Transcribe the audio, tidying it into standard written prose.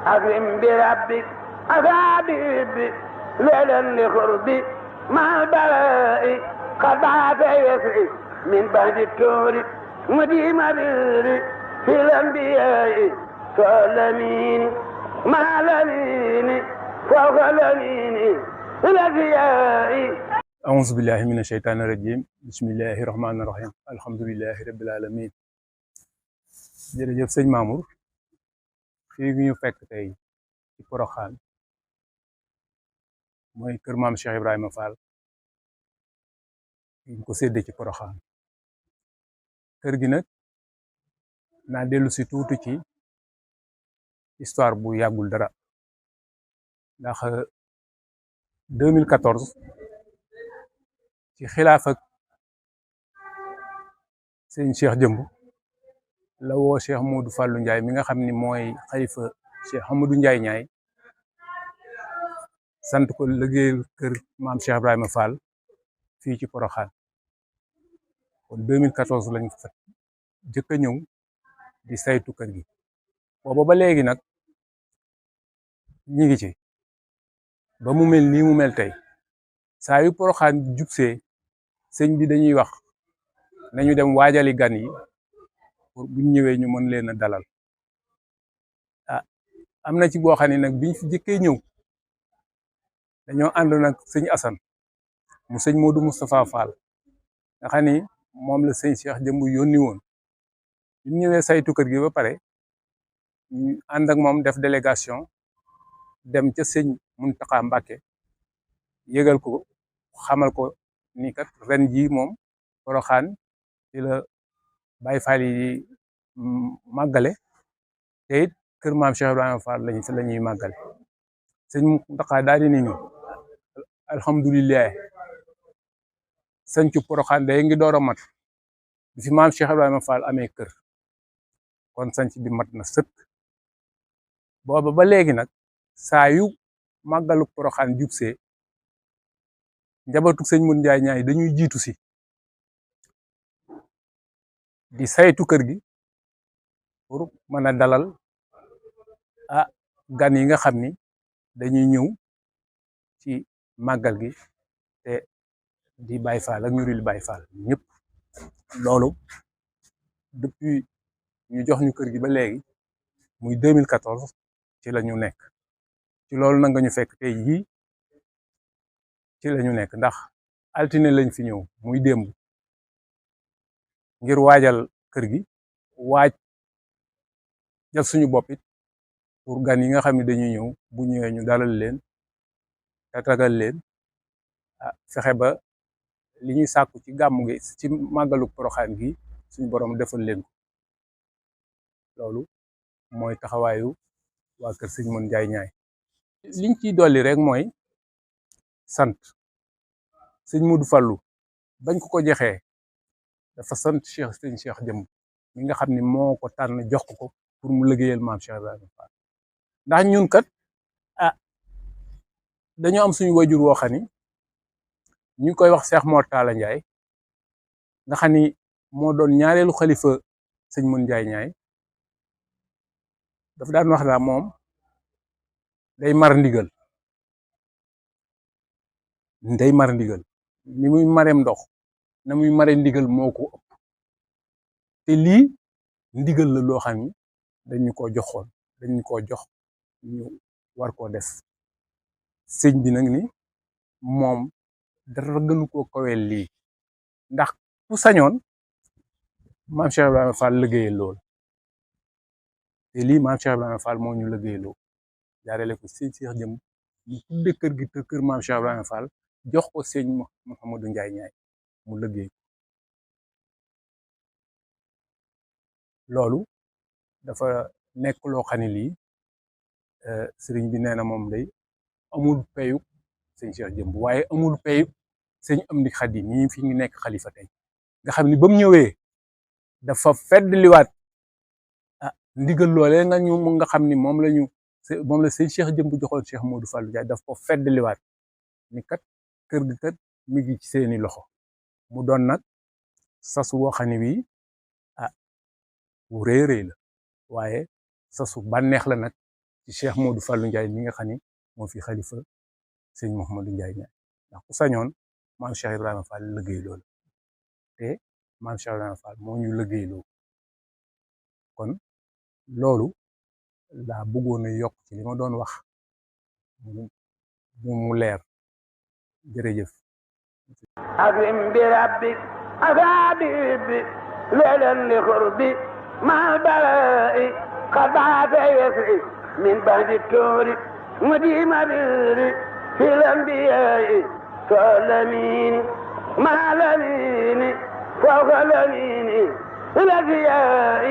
أكرم بربك أصابي ليلا لقربي مع البلاء قد عاد يسري من بعد التور مديم بري في الأنبياء سلمين مع الأمين فوق الأمين الأنبياء أعوذ بالله من الشيطان الرجيم بسم الله الرحمن الرحيم الحمد لله رب العالمين jërëjëf sëñ Mamour fii ñu fekk tey ci Porokhane mooy kër maam Cheikh Ibrahima Fall ñu ko séddee ci Porokhane kër gi nag naa dellu si tuuti ci histoire bu yàggul dara ndax 2014 ci xilaaf ak sëñ Cheikh Jëmb la woo Cheikh Modou Fallou Ndiaye mi nga xam ni mooy xalifa Cheikh Amadou Ndiaye ñaay sant ko liggéeyal kër maam Cheikh Ibrahima Fall fii ci Porokhane kon 2014 lañ fa jëkk a ñëw di saytu kër gi booba ba léegi nag ñi ngi ci ba mu mel nii mu mel tey saa yu Porokhane jubsee sëñ bi dañuy wax nañu dem waajali gan yi pour buñ ñëwee ñu mën leen a dalal am na ci boo xam ne nag biñ fi jëkkee ñëw dañoo ànd nag sëñ Assane mu sëñ Modou Moustapha Fall nga xam ni moom la sëñ Cheikh Jëmb yónni woon biñ ñëwee saytu kër gi ba pare ñu ànd ak moom def délégation dem ca sëñ Mountakha Mbacké yëgal ko xamal ko ni kat ren jii moom Porokhane ci la Baye Fall yi màggale te it kër maam Cheikh Ibrahima Fall lañ fi la ñuy màggale sëñ Mountakha daal di ni ñu alhamdulilah sëñcu Porokhane day ngi door a mat bi fi maam Cheikh Ibrahima Fall amee kër kon sëñc bi mat na sëkk booba ba léegi nag saa yu màggalu Porokhane jubsee njabootu sëñ Modou Ndiaye ñaay dañuy jiitu si di saytu kër gi pour mën a dalal gan yi nga xam ni dañuy ñëw ci màggal gi te di Baye Fall ak ñu dul Baye Fall ñëpp loolu depuis ñu jox ñu kër gi ba léegi muy 2014 ci la ñu nekk ci loolu nag nga ñu fekk tey jii ci la ñu nekk ndax altine lañ fi ñëw muy démb ngir waajal kër gi waaj jël suñu bopp it pour gan yi nga xam ne dañuy ñëw bu ñëwee ñu dalal leen tatagal leen fexe ba li ñuy sàkku ci gàmmu gi ci màggalu Porokhane gi suñu borom defal leen ko loolu mooy taxawaayu waa kër sëñ Modou Ndiaye ñaay liñ ciy dolli rek mooy sant sëñ Modou Fallou bañ ko joxee dafa sant sëñ Cheikh Jëmb mi nga xam ni moo ko tànn jox ko pour mu liggéeyal maam Cheikh Ibrahima Fall ndax ñun kat dañoo am suñu wajur woo xam ni ñu koy wax Cheikh Mor Talla Ndiaye nga xam ni moo doon ñaareelu xalifa sëñ Modou Ndiaye ñaay dafa daan wax naa moom day mar ndigal ni muy mareem ndox na muy mare ndigal moo ko ëpp te lii ndigal la loo xam ni dañu ko joxoon dañu ko jox ñu war koo def sëñ bi nag ni moom dara gënu koo koweel lii ndax ku sañoon maam Cheikh Ibrahima Fall liggéeyee lool te lii maam Cheikh Ibrahima Fall moo ñu liggéeyee lool jaarale ko sëñ Cheikh Jëmb ñu tudde kër gi te kër maam Cheikh Ibrahima Fall jox ko sëñ Mouhamadou Ndiaye ñaay mu liggéey loolu dafa nekk loo xam ne lii sëriñ bi nee na moom day amul payu sëñ Cheikh Jëmb waaye amul payu sëñ Amdi Xadi mii fi ngi nekk xalifa tey nga xam ni ba mu ñëwee dafa feddliwaat ndigal loolee nga xam ni moom la sëñ Cheikh Jëmb joxoon Cheikh Modou Fallou Ndiaye daf ko feddliwaat ni kat kër gi kat mi ngi ci seeni loxo mu doon nag sasu woo xam ne bii bu rëy la waaye sasu bànneex la nag ci Cheikh Modou Fallou Ndiaye mi nga xam ni moo fi xalifa sëñ Mouhamadou Ndiaye ñaan ndax ku sañoon maam Cheikh Ibrahima Fall liggéey loolu te maam Cheikh Ibrahima Fall moo ñu liggéey loolu kon loolu laa bëggoon a yokk ci li ma doon wax mu leer jërëjëf أكرم بربك أصابي ليلا لقربي مع البلاء قد بعث يسري من بعد التور مديم بيري في الأنبياء كالأمين مع الأمين فوق الأمين الأنبياء